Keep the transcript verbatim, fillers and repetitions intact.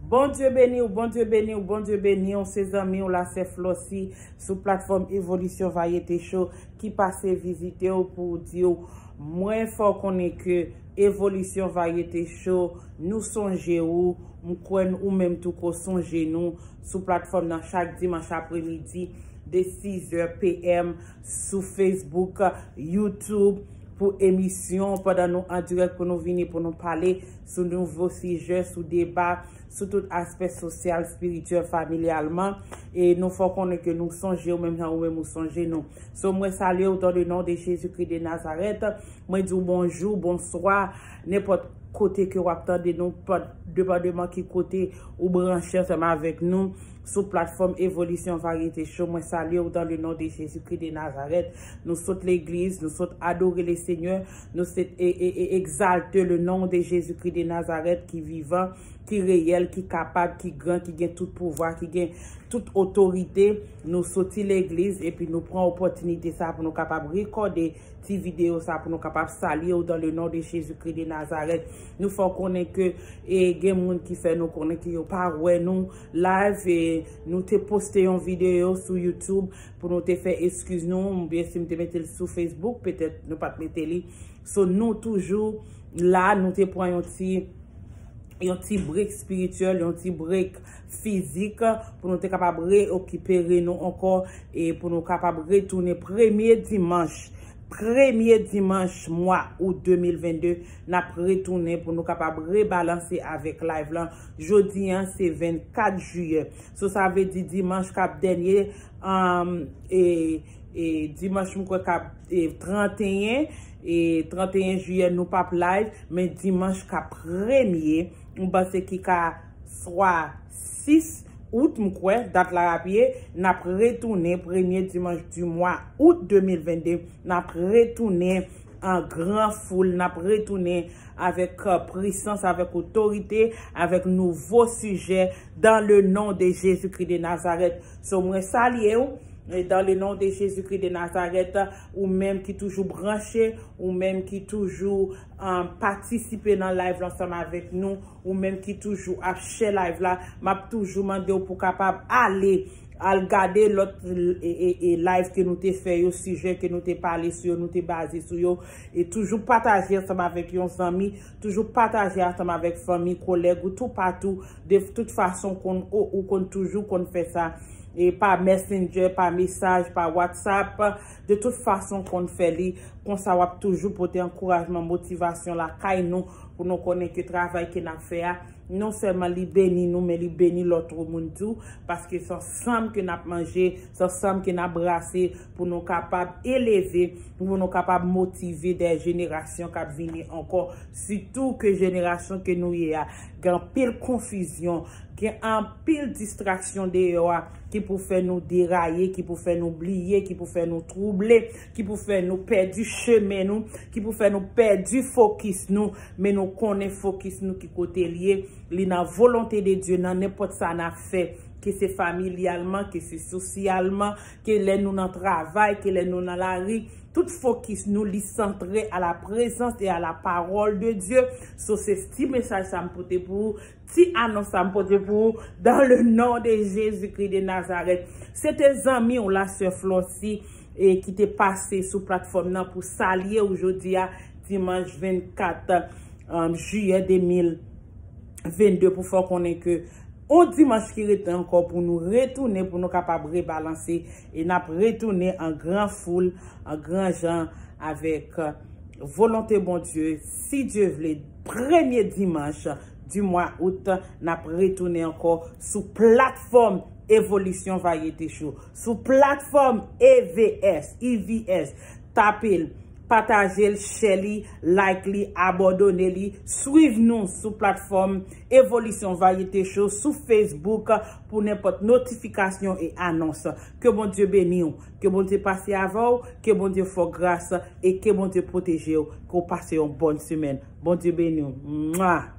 Bondye beni w, Bondye beni w, Bondye beni w. Se zanmi w la, sè Flossi, sou platfòm Evolisyon Varyete Show ki pase vizite w pou w di w, mwen fè w konnen ke Evolisyon Varyete Show, nou sonje ou, m kwè n- ou menm tou ko sonje nou sou platfòm nan chak dimanch apremidi de sizè p m sou Facebook, YouTube, pou emisyon pandan nou an dirèk pou nou vini pou nou pale sou nouvo sijè, sou deba, sou tout aspè sosyal, espirityèl, familyalman. E nou fè w konnen ke nou sonje w menm jan ou menm ou sonje nou. So mwen salye w dans le nom de Jésus-Christ de Nazareth. Mwen di w bonjou, bonswa, nenpòt kote ke w ap tande nou, pa- depandeman ki kote ou branche ansanm avèk nou sou platfòm Evolisyon Varyete Show. Mwen salye w dans le nom de Jésus-Christ de Nazareth. Nou sot legliz, nou sot adore le Senyè, nou sot e, e, e, egzalte le nom de Jésus-Christ de Nazareth ki vivan, ki reyèl, ki kapab, ki gran, ki gen tout pouvwa, ki gen tout otorite. Nou soti legliz epi nou pran opòtinite sa pou nou kapab rekòde ti videyo sa pou nou kapab salye w dans le nom de Jésus-Christ de Nazareth. Nou fè w konnen ke e gen moun ki fè nou konnen ke yo pa wè nou live, e nou te poste yon videyo sou YouTube pou nou te fè eskiz nou, oubyen si m te mete l sou Facebook, petèt nou pa t mete li. So nou toujou la, nou te pran yon ti yon ti brek espirityèl, yon ti brek fizik pou nou te kapab reokipere nou ankò e pou nou kapab retounen premye dimanch, premye dimanch mwa out de mil vennde, n ap retounen pou nou kapab rebalanse avèk live lan. Jodi an se vennkat jiyè. So sa vle di dimanch k ap dènye, um, e, e dimanch m kwè k ap e, tranteyen, e, tranteyen jiyè nou p ap live, men dimanch k ap premye, m panse ki ka swa sis out, m kwè, dat la ap ye, n ap retounen premye dimanch di mwa out de mil vennde, n ap retounen an gran foul, n ap retounen avèk, euh, pwisans, avèk otorite, avèk nouvo sijè, dans le nom de Jésus-Christ de Nazareth. So, mwen salye w, e dans le nom de Jésus-Christ de Nazareth, ou menm ki toujou branche, ou menm ki toujou, um, patisipe nan live la ansanm avèk nou, ou menm ki toujou ap share live la, m ap toujou mande w pou kapab ale, al gade lòt, e, e, e live ke nou te fè yo, sijè ke nou te pale sou yo, nou te baze sou yo, e toujou pataje ansanm avèk yon zanmi, toujou pataje ansanm avèk fanmi, kolèg ou toupatou, de tout fason konn, ou, ou konn toujou konn fè sa, e pa Messenger, pa mesaj, pa WhatsApp, de tout fason konn fè li, konsa w ap toujou pote ankourajman, motivasyon lakay nou, pou nou konnen ke travay ke n ap fè a, non sèlman li beni nou, men li beni lòt moun tou, paske se ansanm ke n ap manje, se ansanm ke n ap brase pou nou kapab eleve, pou nou kapab motive de jenerasyon k ap vini ankò, sitou ke jenerasyon ke nou ye a, gen anpil konfizyon, gen anpil distraksyon deyò a, ki pou fè nou deraye, ki pou fè nou bliye, ki pou fè nou twouble, ki pou fè nou pèdi chemen nou, ki pou fè nou pèdi fokis nou, men nou konnen fokis nou ki kote l ye, li nan volonte de Dye, nan nenpòt sa n ap fè, ke se familyalman, ke se sosyalman, ke lè nou nan travay, ke lè nou nan lari, tout fokis nou li santre à la présence et à la parole de Dieu. So se ti mesaj sa m pote pou ou, ti anons sa m pote pou ou, dans le nom de Jésus-Christ de Nazareth. Se te zanmi w la, sè Flossi, e ki te pase sou platfòm nan pou salye w jodi a, dimanch vennkat, um, jiyè de mil vennde, pou fè w konnen ke on dimanch ki rete ankò pou nou retounen, pou nou kapab rebalanse, e n ap retounen an gran foul, an gran jan, avèk, euh, volonte Bondye, si Dye vle, premye dimanch di mwa out, n ap retounen ankò sou platfòm Evolisyon Varyete Show, sou platfòm E V S, E V S, tape l, pataje l, share li, like li, abandone li, swiv nou sou platfòm Evolisyon Varyete Show sou Facebook pou nenpòt notifikasyon e anons. Ke Bondye beni w, ke Bondye pase avè w, ke Bondye fè w gras e ke Bondye pwoteje w, ke w pase yon bòn semèn. Bondye beni w. Mwa!